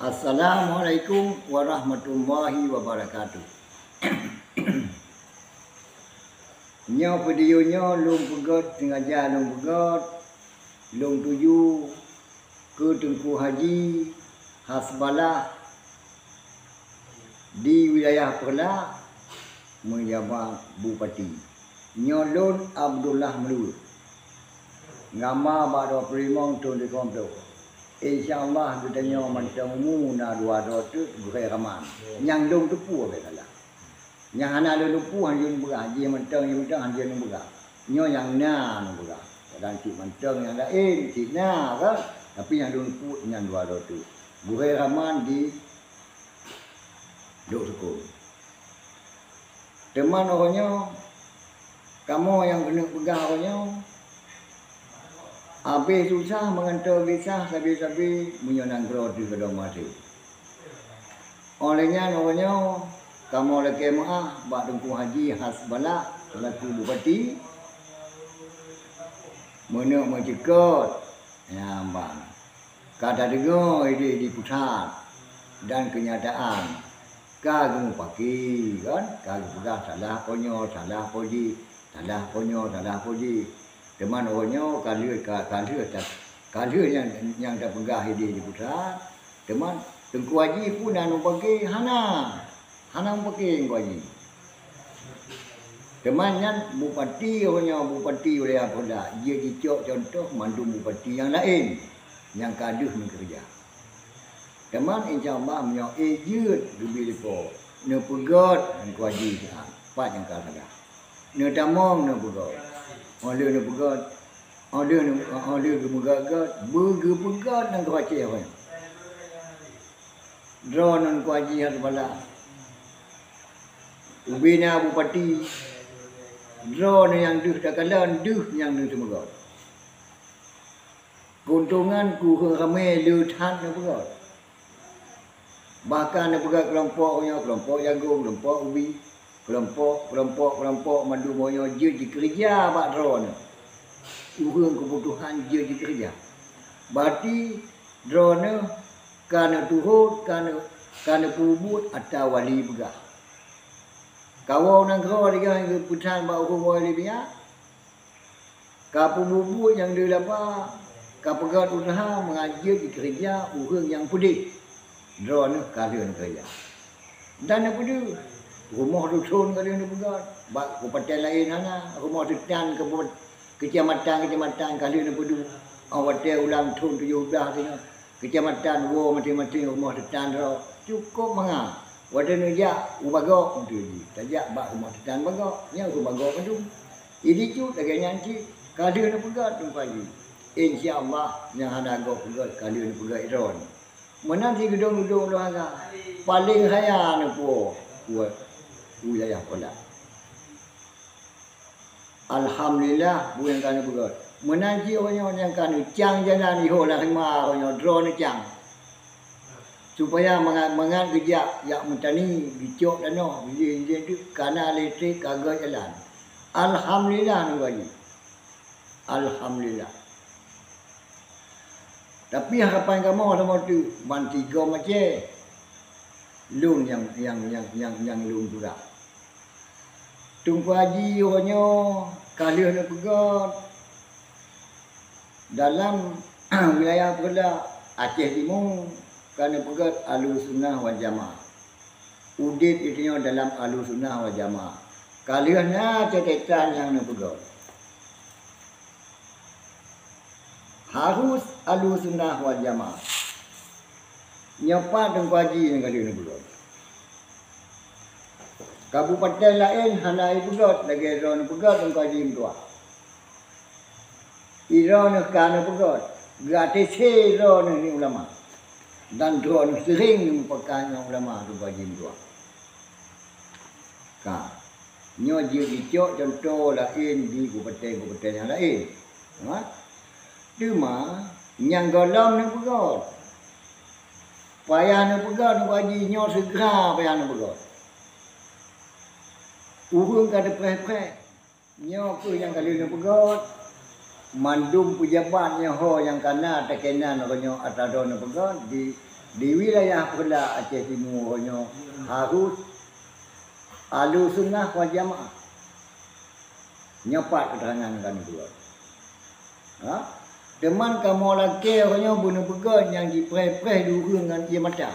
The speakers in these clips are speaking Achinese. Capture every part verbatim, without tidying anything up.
Assalamualaikum warahmatullahi wabarakatuh. Nyoe video nyoe lôn peugét, sengaja lôn peugét, lôn tuju keu Teungku Haji Hasbalak di wilayah Peureulak, meujabat bupati. Nyoe lôn Abdullah Meuluweuh. Gama bak dua ploh limong thon dua ribu dua puluh. Insya Allah geutanyoe mantong umu na dua droe teuk gurée raman. Nyang lôn teupeu bèk salah. Nyang hana lôn teupeu han jeuet lôn peugah, jih mantong, jih mantong han jeuet lôn peugah. Nyoe nyang na lôn peugah. Kadang cit mantong nyang laén, cit na kan. Tapi nyang lôn teupeu nyang dua droe teuk. Gurée raman di Lhoksukon. Teuma uroe nyoe, kamoe nyang keuneuk peugah uroe nyoe, abéh susah meugantoe kisah sabe-sabe meunyoe nanggroe teuh keudong maté. Óh lheueh nyan uroe nyoe, kamoe lakée meuáh bak Teungku Haji Hasbalak selaku bupati, meuneuk meucukot nyang ban. Ka tadeungoe idéh di pusat dan keunyataan ka geumeupaké, kan? Ka geupeugah salah po nyoe, salah po jih, salah po nyoe, salah po jih. Teuma uroe nyoe ka lheueh, ka, ka lheueh ta-, ka lheueh nyang, nyang tapeugah idéh di pusat. Teuma Teungku Haji pun na meupaké? Hana. Hana meupaké Teungku Haji. Teuma nyan bupati uroe nyoe, bupati wilayah Peureulak, jeuet jicok cuntoh mandum bupati nyang laén nyang ka deuh meukeureuja. Teuma insya Allah meunyoe éh jeuet geubri lé Po, neupeugét Teungku Haji siat, pat nyang ka salah. Neutamong neupeugét. Óh lheueh neupeugét, óh lheueh neu-, óh lheueh geupeugét-gét, beugeupeugét Teungku Haji uroe nyoe. Droeneuh Teungku Haji Hasbalak. Ubena bupati, droeneuh nyang deuh takalon, deuh nyang neuseumeurot. Keuntungan keu ureuëng ramé le that neupeugét. Bahkan neupeugét keulompok nyoe, keulompok jagong, keulompok ubi, keulompok, keulompok, keulompok mandum nyoe jeuet jikeureuja bak droeneuh. Ureuëng keubutuhan jeuet jikeureuja. Berarti droeneuh ka neuturot, ka neu-, ka neupeubuet ata wali peugah. Kawoe nanggroe digah geupeusan bak ureuëng woe lé biak, ka peubuet-buet nyang deuh laba, ka peugét useuha meungajeut jikeureuja ureuëng nyang peudeh. Droeneuh ka lheueh neukeureuja. Dan neupeudeuh, rumoh duson ka lheueh neupeugét, bak kabupaten laén hana, rumoh seutan keu-, keucamatan-keucamatan ka lheueh neupeudeuh. Óh watée ulang thon tujoh blaih singoh, keucamatan woe maséng-maséng rumoh seutan droe. Cukôp mangat. Watée neujak u Bagok, tajak bak rumoh seutan Bagok, nyan ureuëng Bagok mandum. Jadi cut lagée nyan cit, ka lheueh neupeugét Teungku Haji. Insya Allah, nyang hana gob peugét, ka lheueh neupeugét droeneuh. Meunan sigeudong-geudong lôn hana, paleng haya neupuwoe u wilayah Peureulak. Alhamdulillah, peue nyang ka neupeugét. Meunan cit uroe nyoe nyang ka neucang jalan ihoe lam hima uroe nyoe droeneuh cang. Supaya mangat-mangat geujak jak meutani, geucok tanoh, bijéh-bijéh teuk, ka na listrik, ka göt jalan. Alhamdulillah, Teungku Haji. Alhamdulillah. Tapi harapan kamoe sama tu, ban tigom Aceh. Lôn nyang, nyang, nyang, nyang, nyang lôn peugah. Teungku Haji uroe nyoe ka lheueh neupeugét dalam wilayah Peureulak Aceh Timu, ka neupeugét Ahlussunnah wal Jamaah. Udeb geutanyoe dalam Ahlussunnah wal Jamaah. Ka lheueh na catatan nyang neupeugét. Harus Ahlussunnah wal Jamaah. Nyoe pat Teungku Haji nyang ka lheueh neupeugét. Kabupaten laén hana jipeugét lagée droeneuh peugét Teungku Haji meutuah. Droeneuh ka neupeugét, geu-A T C droeneuh ni ulama. Dan droeneuh seuring meupakat ngon ulama Teungku Haji meutuah. Ka. Nyoe jeuet jicok cuntoh laén di kabupaten-kabupaten nyang laén. Ha? Teuma, nyang gohlom neupeugét. Payah neupeugét, Teungku Haji, nyoe seugra payah neupeugét. Ureuëng ka teupreh-preh. Nyoe kheueh nyang ka lheueh neupeugét. Mandum peujabat nyoe ho nyang ka na teukenan uroe nyoe atra droeneuh neupeugét di Di wilayah Peureulak Aceh Timu uroe nyoe harus Ahlussunnah wal Jamaah. Nyoe pat keuteurangan kami dua. Ha? Teuma kamoe lakée uroe nyoe beuneupeugét nyang jipreh-preh di ureuëng ngon ié mata.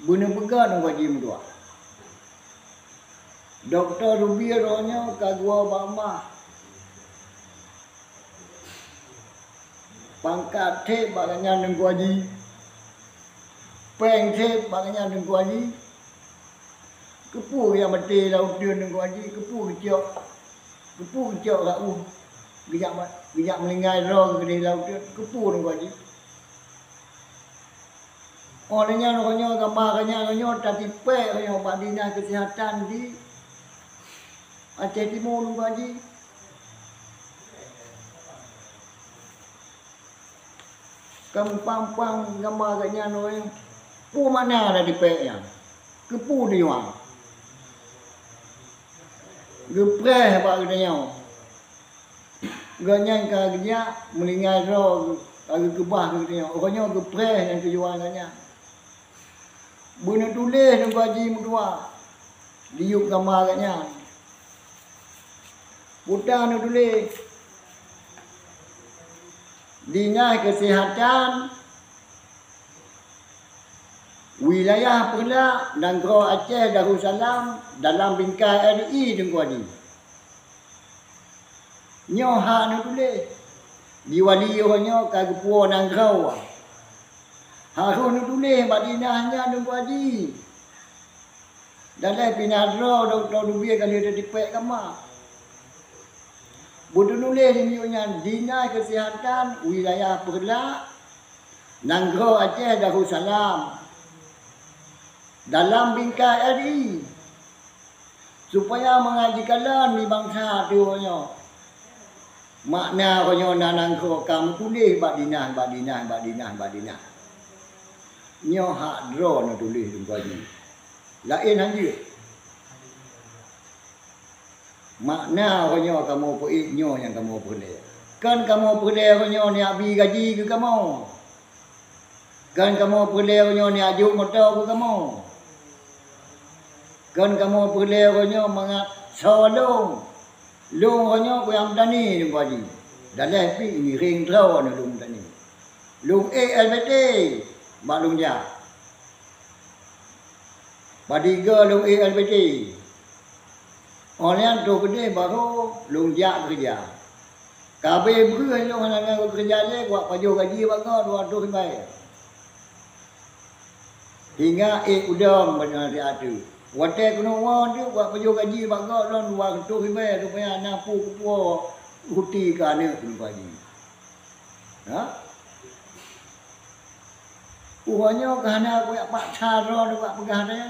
Beuneupeugét ngon gaji meutuah. Dokto Zubir uroe nyoe ka geuwoe bak mah. Pangkat that bak gobnyan Teungku Haji. Péng that bak gobnyan Teungku Haji. Keupeue geujak maté lam uteuen Teungku Haji? Keupeue geucok? Keupeue geucok rot ueh? Geujak ma-, geujak meuninggai droe geuh keudeh lam uteuen. Keupeue Teungku Haji? Óh lheueh nyan, uroe nyoe, gama gobnyan uroe nyoe tatipék uroe nyoe bak dinas keusihatan di Aceh Timu Teungku Haji. Ka mupampang gama gobnyan uroe nyoe. Peue makna tatipék nyan? Keupeue tujuan? Geupreh bak geutanyoe. Gobnyan ka geujak meuninggai droe, ka geukeubah keu geutanyoe. Uroe nyoe geupreh nyang tujuan gobnyan. Beuneutuléh Teungku Haji meutuah di yup gama gobnyan. Peue tan neutuléh, Dinas Keusihatan Wilayah Peureulak Nanggroe Aceh Darussalam dalam bingkai R I Teungku Haji. Nyoe hak neutuléh. Di wali uroe nyoe ka geupuwoe nanggroe. Harôh neutuléh bak dinas nyan Teungku Haji. Daleh pinah droe Dokto Zubir ka lheueh tatipék gama. Beuteunuléh di miyueb nyan Dinas Keusihatan Wilayah Peureulak Nanggroe Aceh Darussalam dalam bingkai R I. Supaya mangat jikalon di bansa teuh uroe nyoe. Makna uroe nyoe na nanggroe ka meutuléh bak dinas, bak dinas, bak dinas, bak dinas. Nyoe hak droe neutuléh Teungku Haji. Laén han jeuet. Makna uroe nyoe kamoe peuék nyoe nyang kamoe peureulée. Kon kamoe peureulée uroe nyoe neujak bi gaji keu kamoe. Kon kamoe peureulée uroe nyoe neujak jok moto keu kamoe. Kon kamoe peureulée uroe nyoe mangat soe lôn. Lôn uroe nyoe kuyang meutani Teungku Haji. Daleh pih ngiréng droe nyoe lôn meutani. Lôn ék L B T bak lôn jak. Padum goe lôn ék L B T. Óh lheueh nyan troh keudeh barô lôn jak keureuja. Ka abéh breueh lôn hana lôn keureuja lé, kuwak pajoh gaji bak goe dua reutôh ribèe. Hingga ék udom bak nyan siat teuk. Watée keuneuk woe teuk kuwak pajoh gaji bak goe lôn dua reutôh ribèe, rupanya na peue kupuwoe ruti keu aneuk Teungku Haji. Ha? Uroe nyoe ka hana kuyak paksa droe nibak peugah lé.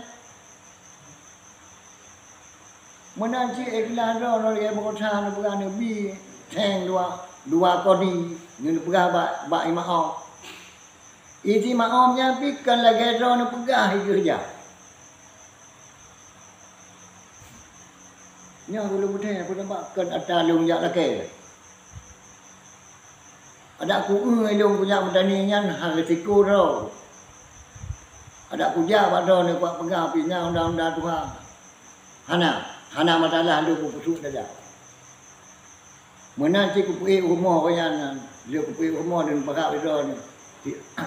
Meunan cit ikhlas droe nibak peugah neubi theng dua, dua kodi neupeugah bak, bak imaum. Isi maum nyan pih kon lagée droe neupeugah i keureuja. Nyoe ulôn peudeh, peue teuma kon atra lôn jak lakée. Adak ku-eu ilôn kujak meutani nyan hana risiko droe. Adak kujak bak droe nyoe kupeugah pih na undang-undang tuha. Hana, hana masalah lôn kupeusuet dada. Meunan cit kupeuék rumoh awaknyan, lheueh kupeuék rumoh dan parak droe nyoe.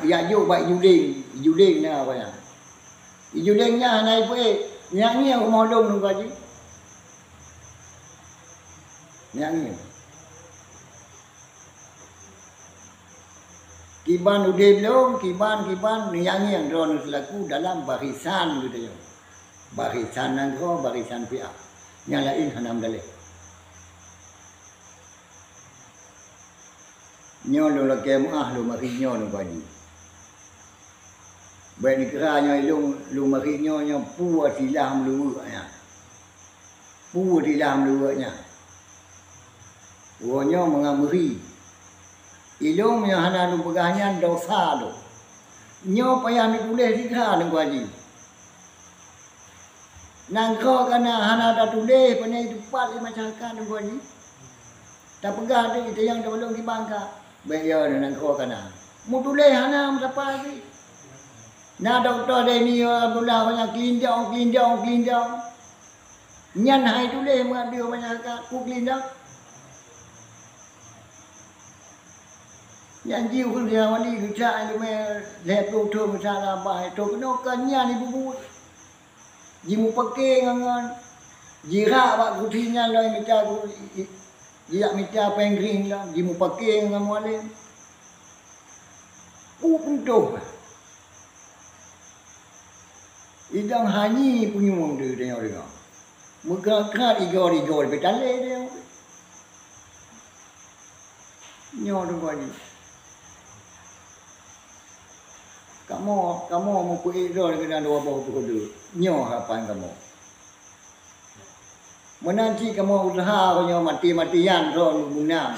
Jak jok bak Ijuleng, Ijuleng na awaknyan. Ijuleng nyan hana ipeuék, nyan ngieng rumoh lôn nunggu jih. Nyan ngieng. Kiban udeb lôn, kiban, kiban, neungieng droeneuh seulaku dalam barisan geutanyoe. Barisan nanggroe, barisan fiah. Nyang laén hana meudaleh. Nyoe lôn lakée meuáh lôn marit nyoe lôn bagi. Bék neukira nyoe ilôn, lôn marit nyoe, nyoe peue silah meuluweuk nyan. Peue silah meuluweuk nyan. Uroe nyoe mangat meuri. Ilôn nyang hana lôn peugah nyan desya lôn. Nyoe payah neutuléh sigra Teungku Haji. Nanggroe kana hana tatuléh, pane teupat lé masyarakat Teungku Haji. Tapeugah teuh itayang tapeulông kiban ka. Bék yo nanggroe kana. Meutuléh hana meusapat jih. Na dokto Deni Abdullah banyak kelindong, kelindong, kelindong. Nyan hai tuléh meuadeuh masyarakat, ku kelindong. Nyan jih ureueng Ridha Wali geucak ileumèe lhèe ploh thôn geucak lam babah, to keunoe ka nyan ibu buet. Jimupaké ngon, ngon, jirak bak kursi nyan lom mita ku-, i-, i-, jijak mita péng grieng lom, jimupaké ngon mualem. Peue peuntoh? Idang hanyi punyueng di tanyoe deungoe. Meukrat-krat igor-igor di peutalé deungoe. Nyoe teungku jih. Kamoe, kamoe meupeuék droe keunan dua boh peukeudeuek. Nyoe harapan kamoe. Meunan cit kamoe useuha uroe nyoe maté-matéan droe meunang.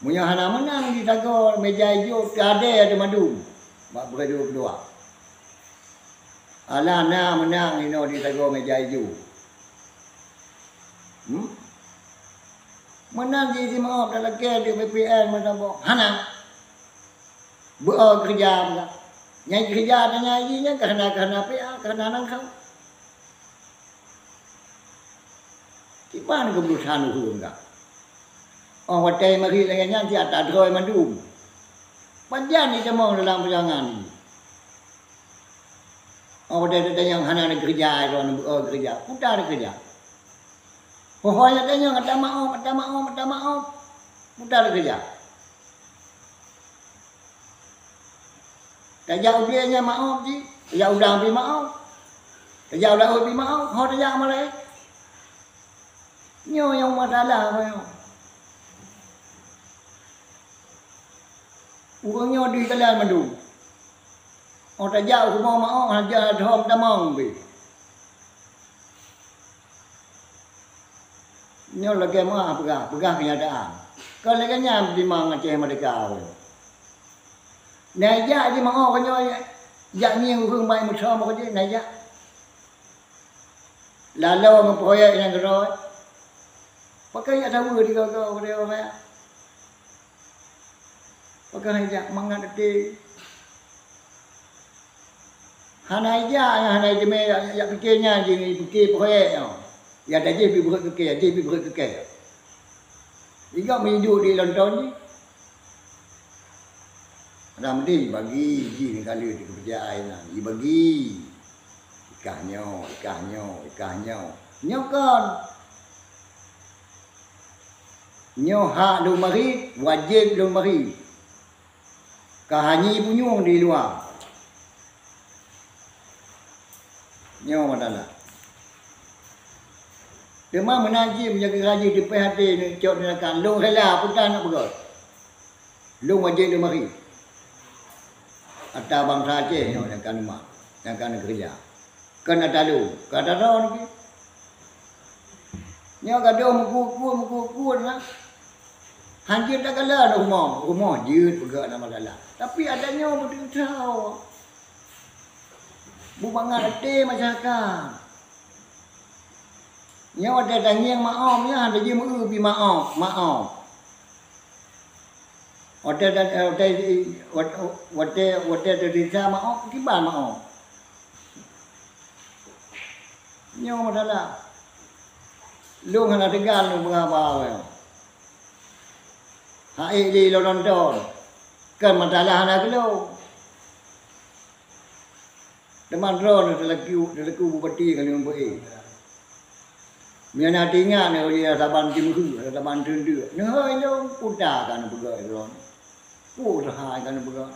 Meunyoe hana meunang di sagoe meuja ijo, teuadée teuh mandum bak peukeudeuek keudua. Alah na meunang inoe di sagoe meuja ijo. Hmm? Meunan jih jimeu'oh talakée di B P N meusaboh. Hana. Beu-o keureuja peugah. Nyang keureuja tanyoe jih nyan keuhana, keuhana P A, keuhana nanggroe. Kiban keubeusahan ureueng ka. Oh, watée marit lagée nyan siat tadroe mandum. Pajan jitamong dalam peujuangan jih. Oh, watée tatanyong hana neukeureuja, droeneuh beu-o keureuja. Peue ta neukeureuja? Ho-ho nyang tanyong, ata maoh, ata maoh, ata maoh. Peue ta neukeureuja? Tajak u glé nyan maoh jih, tajak u blang pih maoh, tajak u laôt pih maoh, ho tajak malée. Nyoe nyang masalah nyoe. Ureueng nyoe deuh jalan mandum. Oh tajak u rumoh maoh, hana jeuet lom tamong pih. Nyoe lagée meuah peugah, peugah keunyataan. Kon lagée nyan dimang Aceh Merdeka. Na jak di maoh nyoe, jak ngieng ureueng bai meusom keu jih, na jak. Laloe ngon proyek nyang keudroe. Pakon jak saweue di goe-goe ureueng raya. Pakon jak mangat até. Hana ija, hana iteumé jak, jak pike nyan jih, pike proyek nyoe. Ya tajih pih breuet keu kée, jih pih breuet keu kée. Iga meuiduek di lontong jih. Hana meudeh jibagi jih ngon kaleue di keubeujaai nyan. Jibagi. Ikah nyoe, ikah nyoe, ikah nyoe. Nyoe kon. Nyoe hak lôn marit, wajéb lôn marit. Ka hanyi punyueng di luwa. Nyoe masalah. Teuma meunan cit meunyoe keu rayeuk teupéh até neucok tindakan, lôn rela peue ta nak peugah. Lôn wajéb lôn marit. Ata bansa Aceh nyoe nyang ka neumat, nyang ka neukeureuja. Kon ata lôn, ka ata droeneuh pih. Nyoe gadôh meukuet-kuet, meukuet-kuet na. Han jeuet takalon rumoh, rumoh jeuet peugah na masalah. Tapi adat nyoe beuteuntèe. Beumangat até masyarakat. Nyoe watèe tangieng maoh, nyan han tajeuet meu-eu pih maoh, maoh. Watèe, watèe, watèe, watèe teudesya maoh, kiban maoh. Nyoe masalah. Lôn hana teuga lôn peugah haba nyoe. Hak ék lé lôn nonton. Kon masalah hana keu lôn. Teuma droeneuh teulaku, teulaku bupati ngon lôn peuék. Meunyoe na teuingat neuh, saban teumeuheueh, saban teundeuk. Neuhôi lôn, peue ta ka neupeugah droeneuh. Peue useuha ka neupeugah.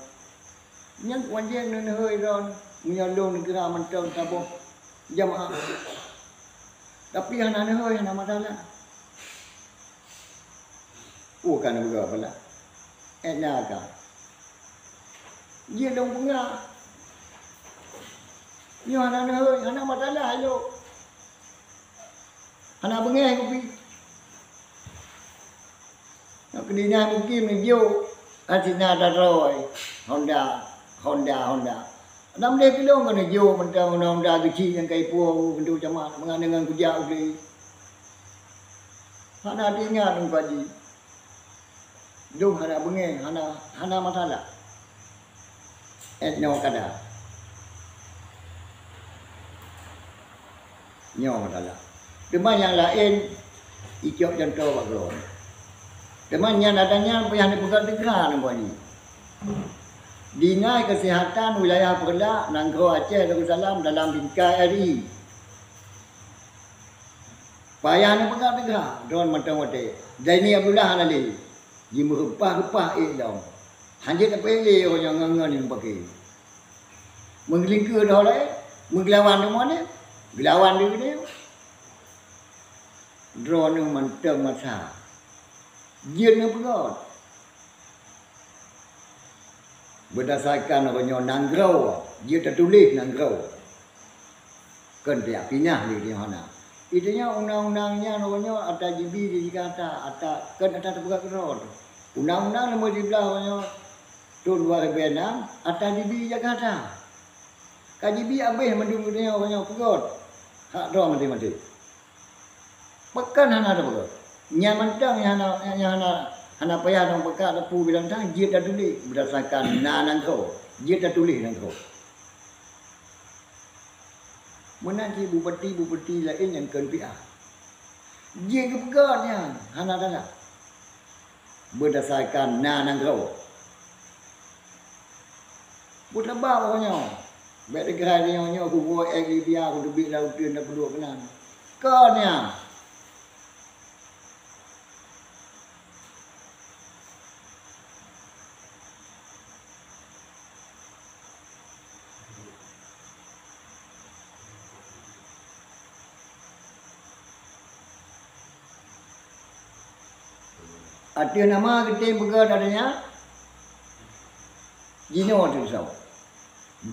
Nyan wajéb neuhôi droeneuh. Meunyoe lôn neukira mantong saboh jamaah. Tapi hana neuhôi, hana masalah. Peue ka neupeugah bala? Eh, na ka. Jeuet lôn peugah. Nyoe hana neuhôi, hana masalah lôn. Hana beungéh kupi. Nyoe keudinah mungkin neujok, hana sina dadroe. Honda, Honda, Honda. Hana meudeh keu lôn keuneuk jok mantong Honda, Honda geuchik nyang ka ipuwoe u pintoe camat, mangat deungon kujak u glé. Hana teuingat lôn Pak Haji. Lôn hana beungéh, hana, hana masalah. Et no kada. Nyoe masalah. Teuma nyang laén icok cuntoh bak droe. Teuma nyan ata nyan payah neupeugah teuga nibak nyoe. Dinas Kesihatan Wilayah Peureulak Nanggroe Aceh Darussalam dalam bingkai R I. Payah neupeugah teuga droe mantong watée. Zaini Abdullah hana lé. Jimeureupah-reupah ék lom. Hanjeuet tapeuék lé uroe nyoe ngon-ngon nyang paké. Meugeulingkeue deuh lé, meugeulawan deungon nyan, geulawan deungon nyan. Droeneuh mantong masa. Jeuet neupeugöt. Beudasarkan uroe nyoe nanggroe, jeuet tatuléh nanggroe. Kon pihak pinah lé di hana. Itu nyoe undang-undang nyan uroe nyoe ata jibi di Jakarta, ata kon ata teupeugah keudroe. Undang-undang nomor tujoh belas uroe nyoe thon dua ribu enam ata jibi Jakarta. Ka jibi abéh mandum geutanyoe uroe nyoe peugöt hak droe maté-maté. Pakon hana teupeugöt? Nyan mantong nyang hana, nyang hana, hana payah dong peuka teupeu bilang tan jeuet tatuléh beudasarkan na nanggroe, jeuet tatuléh nanggroe. Meunan cit bupati-bupati laén nyang kon pihak. Jeuet geupeugöt nyan hana tanda. Beudasarkan na nanggroe. Buet laba uroe nyoe. Bék teuka nyoe-nyoe kuwoe ék Libya kuteubiet lam uteuen tapeuduek keunan. Kon nyan. Ateueh nama geutem peugah ata nyan, jinoe teuh soe.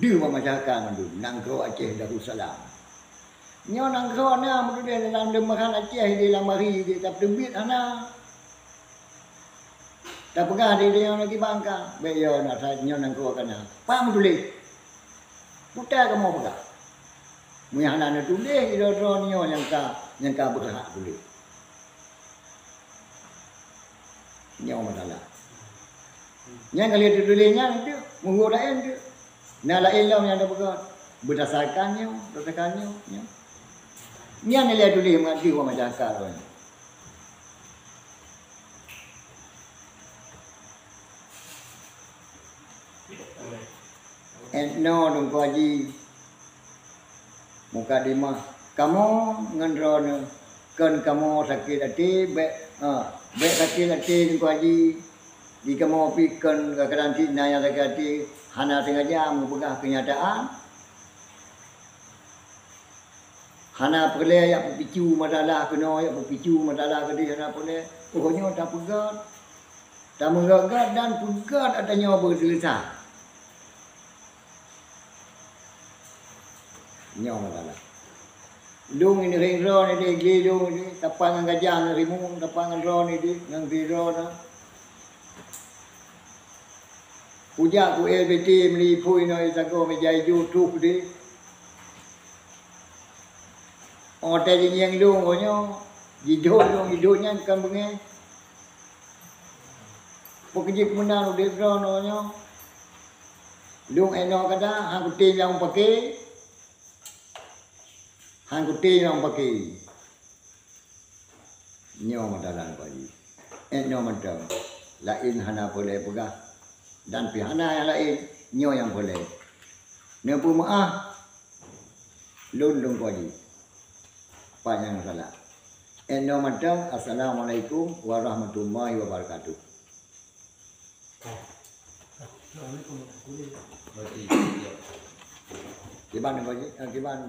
Deuh bak masyarakat mandum, nanggroe Aceh Darussalam. Nyoe nanggroe na meutuléh dalam leumeuhan Aceh di lam ari di, tapi teubiet hana. Tapeugah di donya nyoe kiban ka, bék yo na sa nyoe nanggroe kana. Pah meutuléh. Putai kamoe peugah. Meunyo hana neutuléh, di droe-droe nyoe nyang ka, nyang ka beurhak tuléh. Nyoe masalah. Nyang ka lheueh teutuléh nyan teuk, meuhue laén teuk. Na laén lom nyang tapeugah. Beudasarkan nyoe, beudasarkan nyoe, nyoe. Nyan lé tuléh meuhadih bak masyarakat. Et no Teungku Haji, mukadimah, kamoe ngon droeneuh, kon kamoe sakét até, bék, ha, bék sakét até Teungku Haji, di kamoe pih kon kadang-kadang cit na nyang sakét até, hana sengaja meupeugah keunyataan. Hana peureulée jak peupicu masalah keunoe, jak peupicu masalah keudeh, hana peureulée. Oh, nyoe tapeugöt, tameugöt-göt dan peugöt ata nyoe beuseuleusai. Nyoe masalah. Lôn ngieng droeneuh di, glé lôn di, tapan ngon gajah ngon rimueng, tapan ngon droeneuh di, ngon glé droeneuh. Kujak ku L B T meuli phôi inoe sagoe meja ijo troh deh. Óh watée jingieng lôn uroe nyoe, jidhôt lôn, jidhôt nyan kon beungéh. Peu keuh jih meunan udeb droeneuh uroe nyoe. Lôn inoe kada, han kutem nyang paké. Han kutem nyang paké. Nyoe meudalan bagi. Eh, nyoe mantong. Laén hana peureulée peugah. Dan pih hana nyang laén, nyoe nyang peureulée. Neupeumeuáh, lôn Teungku Haji. Pat nyang salah. Eh, nyoe mantong. Assalamualaikum warahmatullahi wabarakatuh. Kiban Teungku Haji, eh, kiban.